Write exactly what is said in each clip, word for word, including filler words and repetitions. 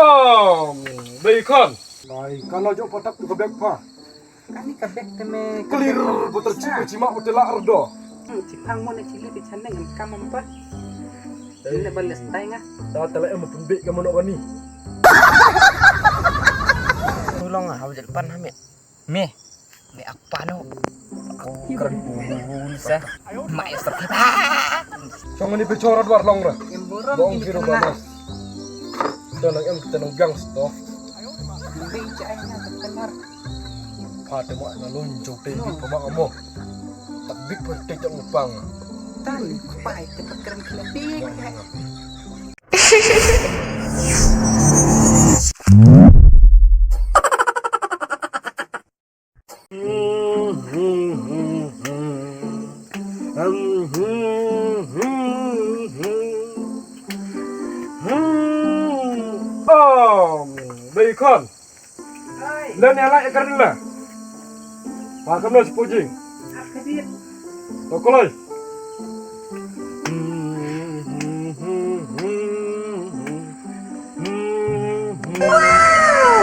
Oh, dei khon. Ai, ka la jop patak tu ka bek pha. Kani ka bek te me ka Clear bek pha. Buter chi chi ma hotel la ardo. Hmm, chi phang mo ne chi li bi chan ne ngam kam am pa. Dei. Ni ne ba les tai nga. Ta ta la em pun bek ka mo no kani. Tulong ah, hau jel pan ha me. Me. Me apa no? Keren pun sa. Mai sa. Chong ni pe chora dwar long ra. Em buram. Bong ini kiro tengah. Ba mas. Kita nang em kita nang gang stop. Mbe jai na tenar. Pha te ma na lun jong te bi pha ma amo. Tak bik pha te jong pang. Tan pai te pakran kena bik. Oh, dei khon. Len ya lai kar la. Pa kam lo spojing. To koloi.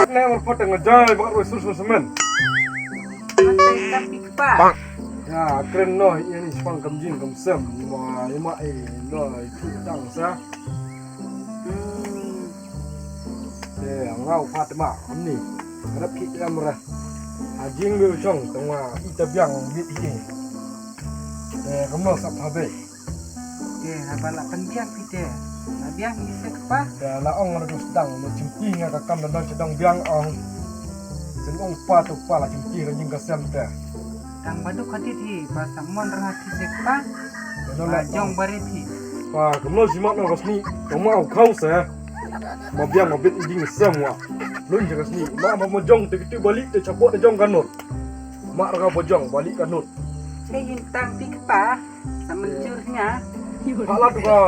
Ne mar pata nga jai bakat wai sur sur semen. Mata ikan pipa. Ya, kren no, ini sepang kam jing kam sem. Ma, ima, eh, no, itu tang sa. Hmm. Eh, ngau Fatima, amni. Rap ki amra. Ajing be chong, tong ma, ita biang bit hi. Eh, kam no sap habe. Te haba la pynbiang phi te. La biang hi se kpa. Te la ong la dus dang, la chimti nga ka kam da don chadong biang ong. Sen ong pa tu pa la chimti ka jing ka sem te. Tang ba duk hadit hi, ba sa mon rang hati se kpa. Ba jong ba rit hi. Pa, kumno jimat na ka sni, tong ma au khau se. Ma biang ma bit jing sem wa. Lun je ka sni, ma ma jong te kitu balik te chapot te jong kanut. Ma rang ba jong balik kanut. Te yin tang ti kpa. Sa mynjur nga. Hala tu ka.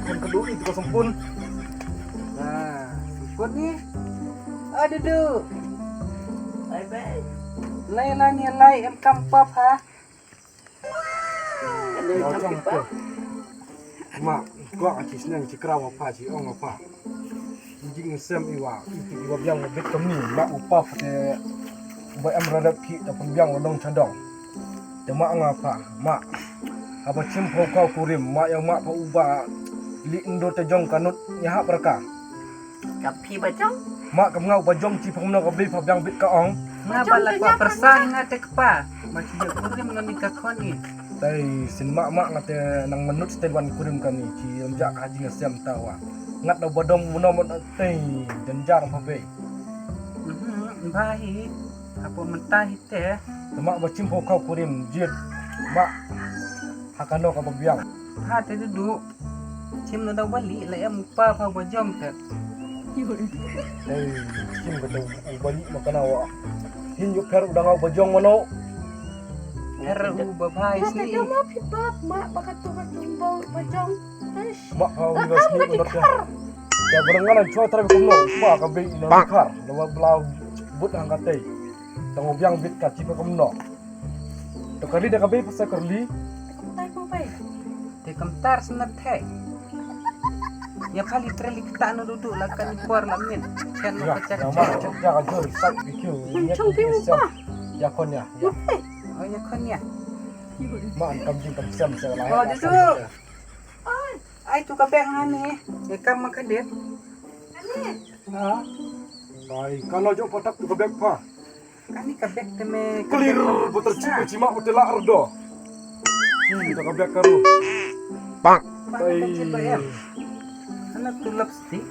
Kon ka duri tu ka sempun. Ah, sempun ni. Ah, duduk. Bye bye. Lai lai ni lai em kam pap ha. Lai kam pap. Ma, ko a chi sneng chi kraw apa chi ong apa. Jing sem iwa, iti iwa biang bit kamni, ma upa pate ba em radap ki ta pun biang long chadong. Te ma nga pa, ma. Haba chim pho kau kurim, ma yang ma pa uba li endur te jong kanut nya ha berka. Ka phi ba jong? Ma kam ngau ba jong chi pha no ka bi pha biang bit ka ong. Nga ba la kwa persan nga te kpa. Ma chi kurim nga mi ka khoni. Tai sin ma ma nga te nang manut te wan kurim kani chi ym ja ka jing sem ta wa. Ngat da ba dom mo no mo te jan jar pha be. Mhm, ba hi. Apo mynta hi te. Te ma ba chim pho kau kurim jit. Ma. Ha kano ka ba biang. Ha te du. Chim na da wali la em pa pha ba jong te. Ei, chim ka da wali ma kana wa. Hin yu pher u da ngau ba jong mano. Pher u ba phai sni. Ka da ma phi bap ma ba ka tu ka tu ba ba jong. Eish. Ma pha u ba sni ba ta. Ya ba ngan cho tra ko no pa ka be na khar. Na wa bla but hang ka te. Tang biang bit ka chi pa kam no. To kali da ka bei pasa kali. Te kam tai ko bai. Te kam tar sana the. Ya pali treli kita no dudu la kan por la min. Chen no ka chak. Ya ma chak ja ka jor sa bi kyu. Chong pi mu pa. Ya kon ya. Oh ya kon ya. Ma an kam jing kam sem sa la. Oh dudu. Ai tu ka bek ngani. Ya kam ma ka det. Ani. Ha. Ai kan lo jo patak tu ka bek pa. Kani ka bek te me. Clear buter chi chi ma hotel la ardo. Ki ta ka bek karu. Bang. Bang. Ana tu lipstick.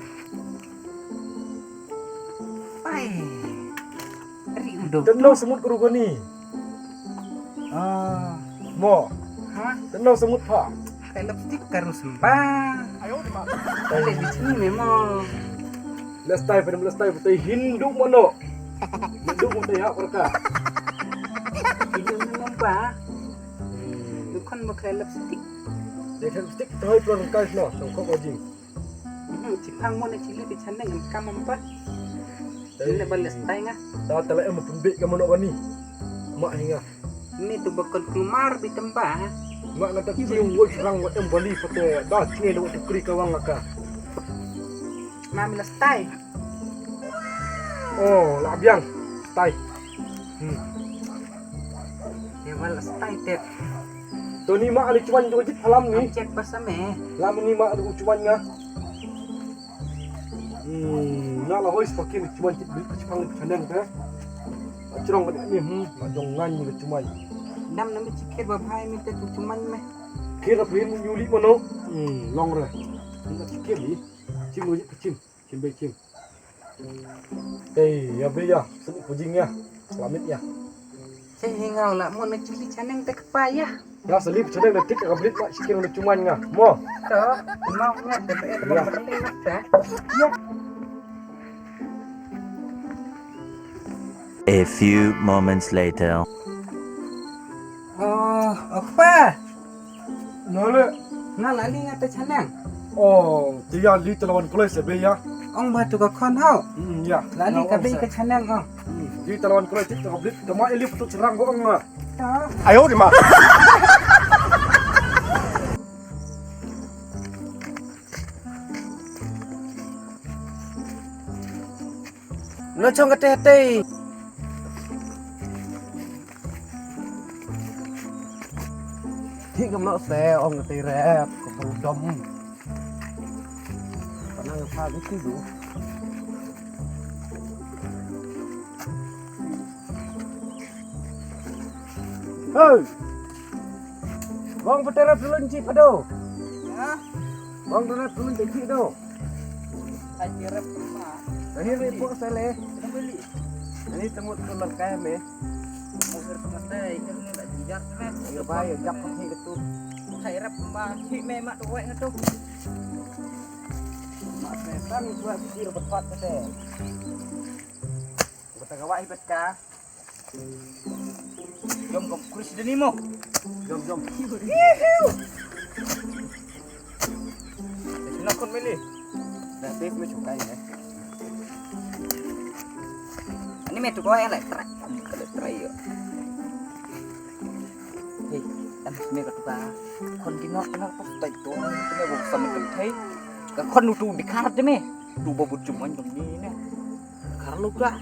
Pai. Ri udo. Tenno semut karu kani. Ah. Mo. Ha? Tenno semut pa. Kai lipstick karu sembang. Ayo di ma. Kai di sini memang. Lestai pada lestai betai Hindu mano. Hindu betai hak perka. Hindu ni mumpa. Dukan bekai lipstick. Dia lipstick tahu perka no songkok ojing. Hmm, chipang mo na chili di chaneng kam ampa. Ni ba lestai nga. Ta tala em pun bik kamu nak wani. Mak hinga. Ni tu bakal keluar bi tembak. Mak ngata kiu woi serang wa em bali pate da chini da waktu kri kawang aka. Mami lestai. Oh, la biang. Stai. Hmm. Ïa, ba la stai te. To ni ma ali chuan jo jit halam ni. Check pas me. Lam ni ma ali chuan nga. Hmm, na la hoi spakin chuan jit bil chipang chaneng te. Achrong ka ni, hmm, ma jong ngan ni chuan. Nam nam chikir ba bhai mi te tu chuan me. Kira pin yuli mano. Hmm, long re. Ni chikir ni. Chim ni chim. Chim be chim. Ei, ïa be ïa, sini pujing ïa. Lamit ïa. Che hi ngau la mo na chili chaneng te kpa ïa. Ïa sali pujing na tik ka blit ma chicken na chuman nga. Mo. To, mo nga te be te ïa. A few moments later. Oh, oh pa. Nole. Nga la li nga te chanang. Oh, te ïa li te lawan kloi se be ïa. Ong ba tu ka khon hau. Mm, ïa. La li ka be ka chanang ong. Mm, li te lawan kloi tik te ka blit te ma ili putu cherang go ong nga. Ayo di ma. No chong ka te te. Thik kam noh se ong ka ti rep ka pru dom. Ka nang pha ka ti du. Hey! Bong patera tulun chi pado. Ha? Bong patera tulun chi do. Hai rep ma. Lahir ni pok sale. Kembali. Ani temut tu lengkai me. Muhir pengetai, ini dah jijar, kan? Iya, bah, ya, jak pakai gitu. Hai rep ma, hi me mak tu wek ngetu. Mak setan buat kir bepat kete. Kata kawak hibat ka. Jom kom kris deni mo. Jom, jom. Sino kon mili. Dah tip me chukai ya. Ani me tu ko yang lai trai. Lai trai yo. Hei, an me ka tu ka. Kon di nok nok pos tai tu. Tu me bok sam tu thai. Ka kon tu di karat de me. Tu bok buk jum an jum ni ne. Kar luka.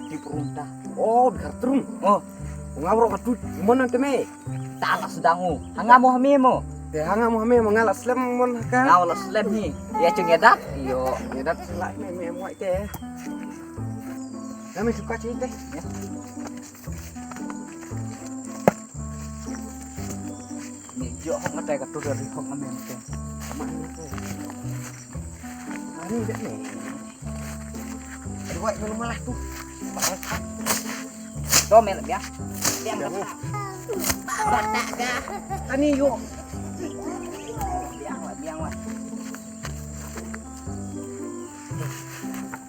Di perunta. Oh, di kar terung. Oh. Nga bro ka tu. Mon ante me. Ta la sdang u. Hanga mo hame mo. Te hanga mo hame mo nga la slem mon ka. Nga la slem hi. Ya chung ya dat. Yo. Ya dat sila me me mo te. Nga me suka chi te. Ya. Ni jo hok ngatai ka tu dari hok ngamen te. Mari dek ni. Aduh, wai, belum malah tu. Baik, ah. Tu, mel, biar. Biar, biar. Batak kah? Ani, yuk. Biar, wai, biar, wai.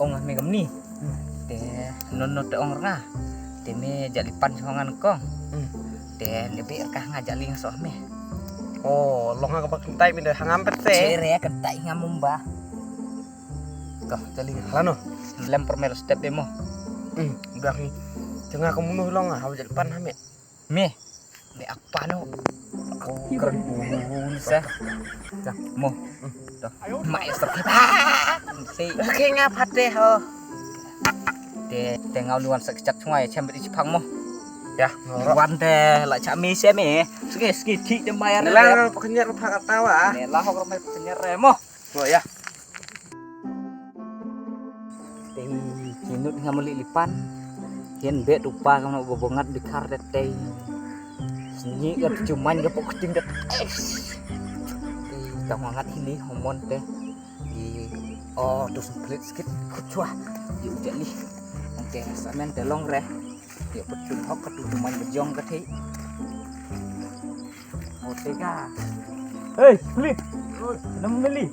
Ong ah, me kam ni. Hmm. Te, non, non, te ong rnga. Te me jali pan song ngan kong. Hmm. Te, ne be ka nga jali nga soh me. Oh, long ha ka ba kentai me de hangam pet se. Chere kentai ngam mumba. Ka, jali. Hala no. Lem permel step be mo. Hmm, udah ni. Tengah ka munuh long ha, jali pan ha me. Me. Me apa no. Oh, keren. Sa. Sa. Mo. Hmm. Mai stok kita. Si. Oke, ngapa deh ho. Te, te ngau ni wan sak chat sungai chem beri cipang mo. Ya, ngoro. Wan te la cha mi se me. Sigi sigi ti te mai. Nela pakenyar pakatawa. Nela ho mai pakenyar mo. Mo ya. Te kinut ngam li lipan. Hien bet upa kam no bobongat bikar de te. Sngi ka cuman ka pok ting de. Te kam ngat hili homon te. Di, oh, tu semplit sikit, kuchua. Di ujak ni. Oke, samen te long re. Di betul hok ka tu cuman bejong ka thei. Oh, tega. Hei, split. Nam meli.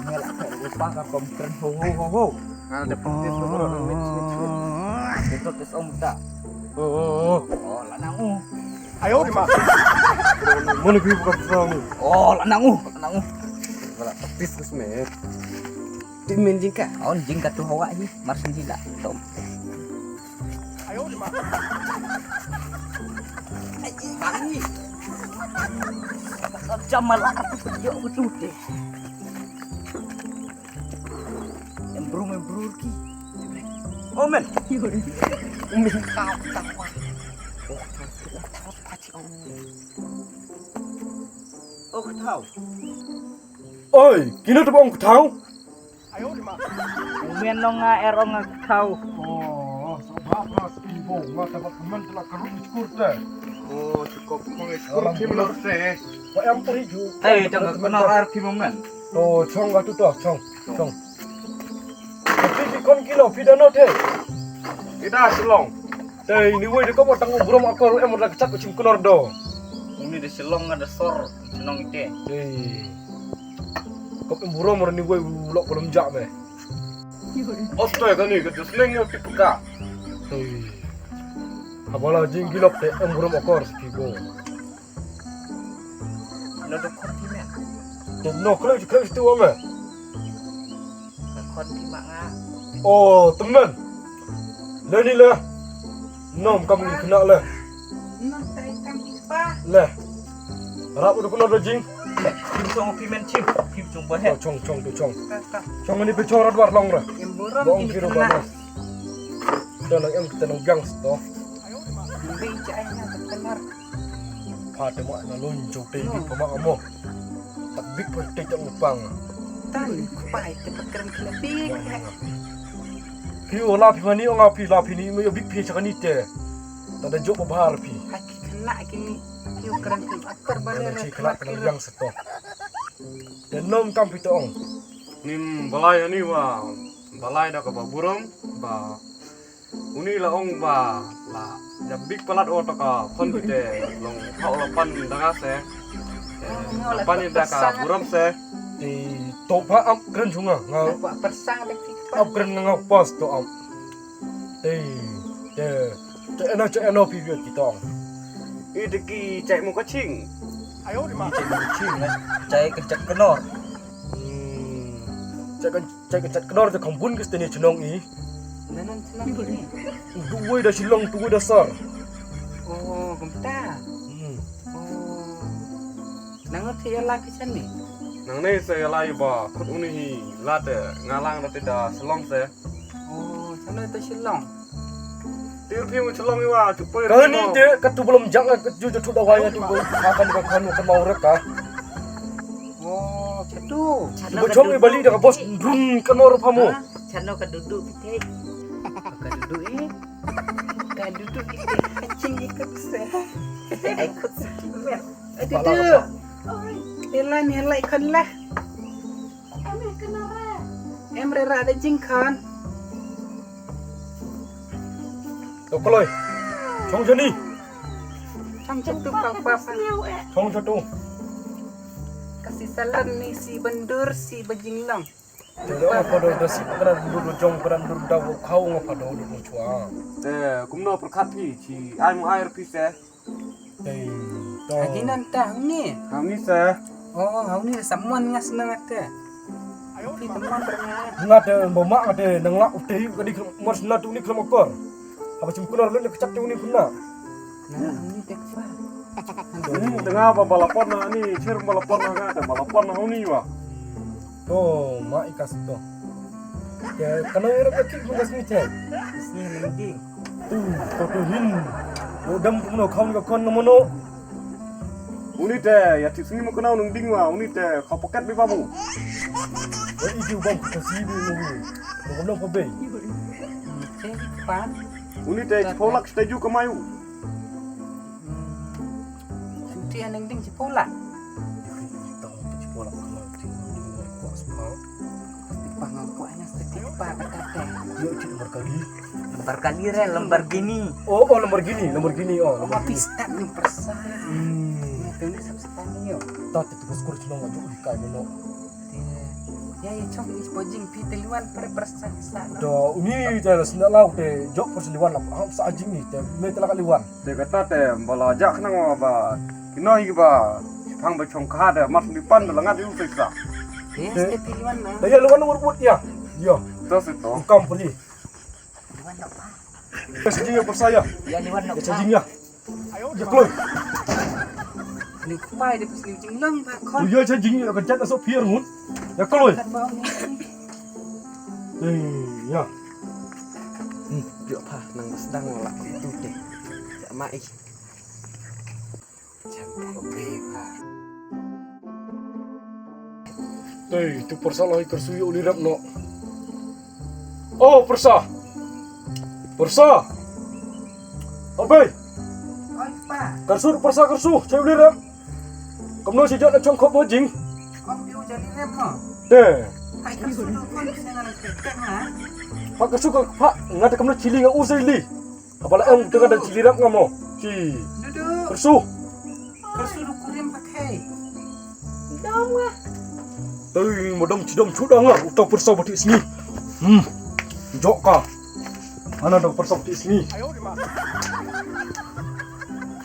Ni lah ka rupa ka kom kren ho ho ho ho. Ngal de pengkit tu kalau mit mit mit. Itu tes om tak. Oh, oh, oh. Oh, lanang u. Ayo di ma. Mana bi bukan perang ni. Oh, lanang u, lanang u. Wala, tis kus me. Tim men jingka. Oh, jingka tu hawa hi. Marsin jila. Tom. Ayo di ma. Ai, ai. Jam malah aku pergi aku tu deh. Brum em brur ki. Oh men. Min kau kau. Oh kau kau. Oh kau. Oi, kino to bong kau. Umen long nga er ong nga kau. Oh, sabab ras ibo nga ta ba kemen ta la karut ni skur te. Oh, cukup kong skur kim lo se. Ba em puri ju. Hey, tang ka kena ar kim men. Oh, chong ga tu to, chong, chong. Tapi di kon kilo pida no te. Ida selong. Te ini wei de ko ba tang burom akor em da kecak kucing kenor do. Ini de selong ada sor senong ite. Te. Kop em burom ni wei ulok belum jak me. Ostoy kani ka jesneng yo tipka. Hei. Abala jing gilok te em burom akor sepibo. Lo do khon ti men. Te no klo klo tu ame. Khon ti ma nga. Oh, temen. Le ni le. Nom kam ni kena le. Nom tai kam ki pa. Le. Rap udah kena daging. Kim chong pi men chim. Kim chong ba he. Chong chong tu chong. Chong ni pe chong rat war long ra. Em burom. Bong kiro ba. Kita nang em kita nang biang sto. Bing chai na kenar. Pha te ma na lun jong te bik pha ma amo. Tak bik pha te jong pang. Tan pai te pakram kena bing. Phi o la phi mani o nga phi la phi ni me bik phi chakani te. Ta da jok ba har phi. Aki kena kini. Phi o kran kena akar bale re kena kena yang seto. Dan nom kam phi to ong. Nim balai ani wa balai da ka ba burom ba Uni la ong ba la jabik palat o to ka phon te long hau la pan da nga se. Pan da ka burom se. Ti to pa am kren chunga nga. Persang de ki pa. Am kren nga pas to am. Ti te te eno che eno pi pi ki tong. I de ki chai mo ka ching. Ayo di ma. Chai mo ka ching. Chai ka chak kenor. Hmm. Chai ka Chai ka chat kdor te kham bun ka steni chnong i. Nanan chnong i. Duwai da shilong duwai da sar. Oh, kumta. Hmm. Oh. Nang te ya la ki chani. Nang ne se ya la i ba khut uni hi la te nga lang da te da shilong se. Oh, chano te shilong. Tir phi mu chlong iwa chu poi. Kani te ka tu belum jang ka ju ju tu da wai tu ko. Akan ka kan ka mau rek ka. Oh, chatu. Ba chong i bali da ka bos run ka nor pha mu. Chano ka dudu pite. Ka dudu i. Ka dudu i. Ka ching i ka se. Ai khut se. Ai dudu. Ela ni ela ikon lah. Em re ra da jingkhan. To kloi. Chong jani. Chong chatu pa pa pa. Chong chatu. Kasi salan ni si bendur si bejinglong. Te lo apa do da si pagran dur jong pagran dur da wo khau ngapa do do chua. Te kumno perkhat phi chi ai mo ai phi se. Ei, to. Agi nan ta hangni. Hangni sa. Oh, hangni sa mon ngas nang ate. Pi teman pernah. Ngat eh, bomak ate nang lak ute ka di mos na tu ni kelam akor. Apa cim kunar lu ni kecak tu ni pernah. Nah, hangni tek pa. Ni tengah apa balapon na ni cer balapon na ngat balapon na hangni wa. To, ma ikas to. Ya, kana ira ka kit bukas ni te. Sini mending. Tu, to tu hin. Lo dam kumno khau ni ka kon na mono. Uni te ya ti sini mo kana nung ding wa, uni te khau paket bi babu. Wa i ju bam ka si bi mo. Mo kumno pa be. Te pa. Uni te chipolak ste ju kamayu. Ti anang ding chipolak. Tong chipolak kamayu ti. Pang aku anak setik pa kata te. Yo ti Lamborghini. Lamborghini re, Lamborghini. Oh, oh Lamborghini, Lamborghini oh. Lamborghini. Pista ni persa. Hmm. Ni tu ni sab setan ni yo. Tat tu skur chnong aju ikai meno. Ya ya chong ni pojing pi teluan per persa sa. Do uni te la sna lau te jok per liwan la. Sa ajing ni te me te la liwan. Te kata te bala jak nang ba kino hi ba phang ba chong kha de mat li pan la ngat yu sa. Yes te pi liwan na. Da ya liwan wur wut ya. Yo. To se to. Kam puli. Liwan no pa. Ka sa jing ya persa ya. Ya liwan no. Ya sa jing ya. Ya kloi. Ni pai de pis ni jing lang ba kon. Ya sa jing ya ka jat so pier ngun. Ya kloi. Kan ba ni. Ïa. Hmm, ïa pha nang sdang la itu te. Ïa ma ih. Jam ko be pha. Tei, tu pyrsa la kyrsu ïa u Lirep noh. Oh, pyrsa. Pyrsa. Abai. Oi, pa. Kyrsu, pyrsa kyrsu, cha u Lirep. Kumno shi jot na chong khop mo jing. Kong biu jani rep mo. Te. Hai kyrsu tu kon bisa ngana kek na. Pak kyrsu ko pak ngata kumno chili nga usai li. Apala em tu ngata chili rep nga mo. Chi. Dudu. Kyrsu. Kyrsu du kurim pakai. Dom nga. Tei mo dom chi dom chu dang nga. Uta pyrsa bati sngi. Hmm. Jok ka. Ana dom pyrsa bati sngi.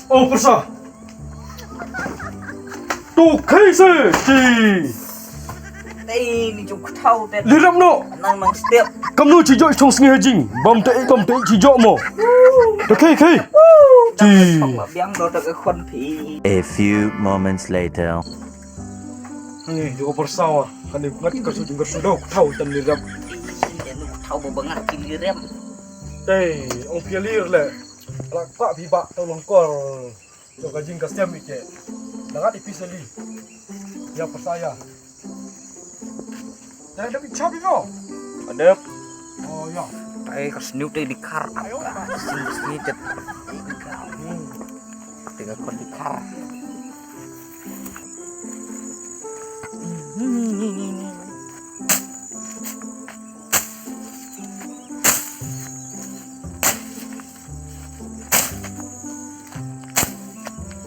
Oh pyrsa. Tu khei se ti. Tei ni ju kthau te. Lirep noh. Nang nang step. Kumno chi jok chong sngi ha jing. Bam te bam te chi jok mo. Tu khei khei. Ti. Biang do tak khon phi. A few moments later. Ni ju ko pyrsa wa. Kani ngat kyrsu jing kyrsu do kthau tan Lirep. Ni kthau ba bangat ki Lirep. Tei ong phi lir le. Lak pa phi ba to long kor. Yo ka jing ka stem ike. Dangat ipi seli. Ya pyrsa ya. Dah ada bichap ino. Adep. Oh ya. Tai ka sniu te di kar. Apa? Sing sini tet. Tinggal kon di kar.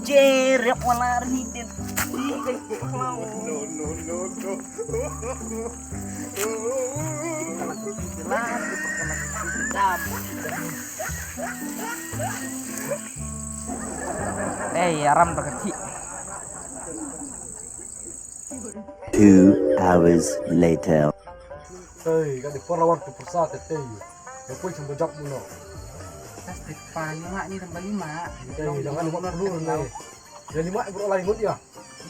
Jerep wala ri den. No, no, no, no. Eh, aram tak kecil. Two hours later. Hei, ka di por lawan tu pyrsa te te. Nga poi cham bajak muno. Plastik pa ni mak ni tambah lima. Te jangan buat perlu ni. Ya lima bro lai ngut ya.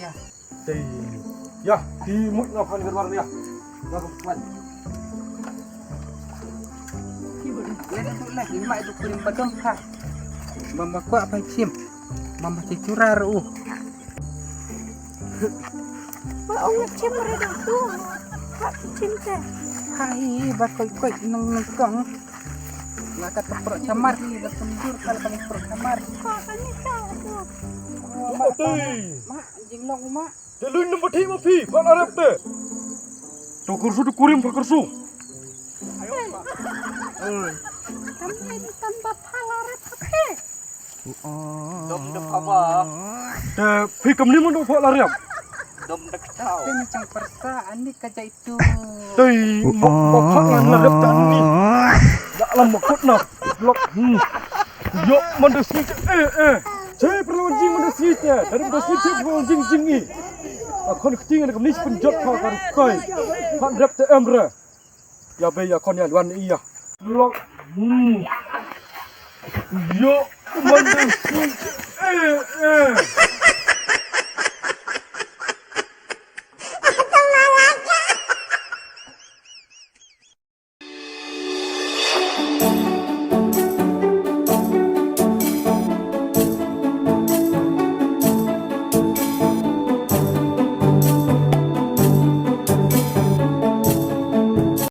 Ya. Te. Ya, di mut nga pan gerwar ya. Nga ke plan. Ya tu lah lima itu kurim padam ha. Mama kuat apa chim. Mama cucurar uh. Ba ong chim re dang tu. Ha chim te. Hai ba koi koi nang nang kong. Nga ka tepro chamar ni ba tundur kal ka tepro chamar. Ka ka ni ka tu. Ma ma jinglong ma. Te luin nang bathi ma phi pha la rep te. To kursu to kurim pha kursu. Tam ni tam ba pha la rep pha. Dom dom apa? Te phi kam ni mun dong pha la riam. Dom dek tau. Ini cang persa ani ka jai tu. Te mo mo pha la riam ta ni. Ya lam mo kut na. Lok. Hmm. Yo man de sweet. Eh eh. Che perlu jing man de sweet ya. Dari man de sweet che perlu jing jing ni. Akon kting ni kam ni penjot pha kan koi. Pha riam te em re. Ya be ya kon ya luan iya. Lok. Hmm. Yo man de sweet. Eh eh.